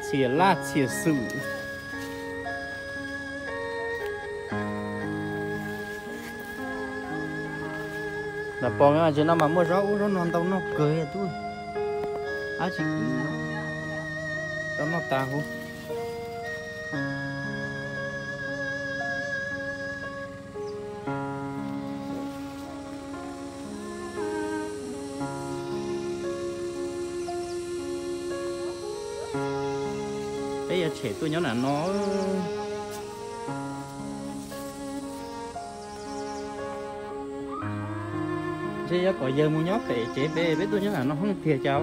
Txhia laj txhia xwm. Los pom tsev no mas muaj zaub ub zaub no ntau noj kawg tub. Ab tsis tau noj tas huv. Peb yuav tshem tuaj nyob nram no. Ntshe yuav kom yawg mus nyob pem tsev peb, peb tuaj nyob nram no hoob tiag cas.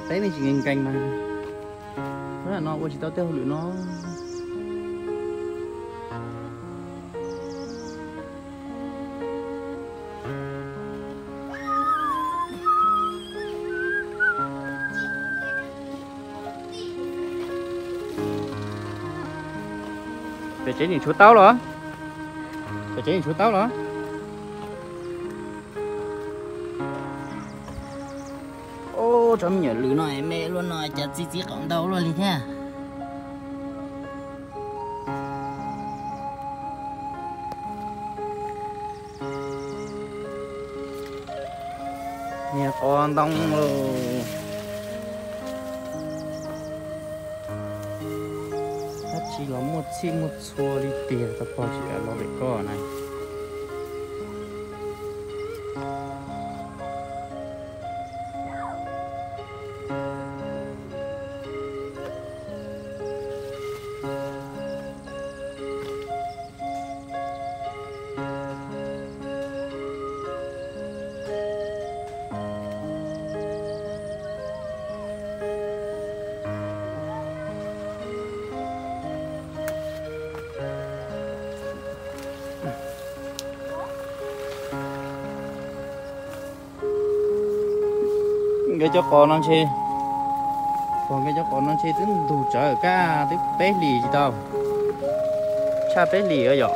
Peb me ntsis nkees nkees mas nyob nram no ua tsis tau tej hauj lwm no. Pem tsev nim tshuav taub los? Pem tsev nim tshuav taub los? Ub, tsob me nyuam lws no me luaj no cas txi txiv qaum ntau luaj li thiab. Niag qos ntoo lauj. Dab tsi los muaj txhij muaj txhua li tiag, tau pog tsis kam los pem koj na. Nkawd cov qos no ntshe, pog nkawd cov qos no ntshe twb ntug tsawv kaj twb peb hlis tsis tau, tshaj peb hlis yom.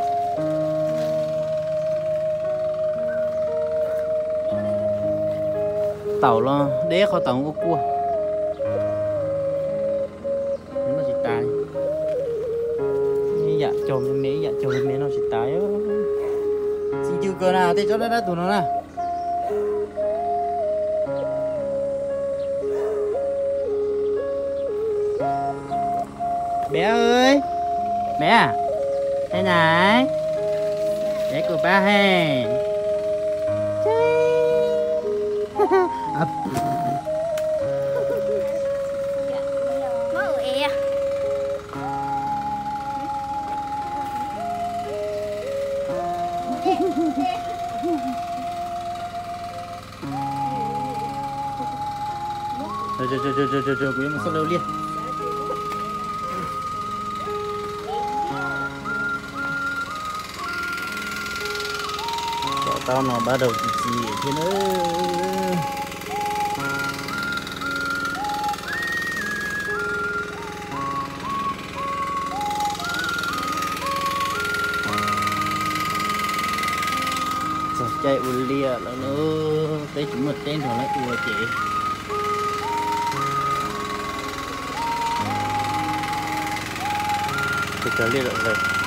Taum los deb qhov taum ua kuaj. Noj tsis tas. Ib yam cog me me, ib yam cog me me noj tsis tas. Txi ncw kawg na tej tsob dab dab tus no na. Mẹ ơi, mẹ, đây này, để cô bá he. Kuv yuav mus xauj lawv ua liaj. Tom taub no bắt đầu txi txiv thiab na. Txog caij ua liaj lawm na, peb tsis muaj teb nrog lawv ua ces txog caij liaj lawm.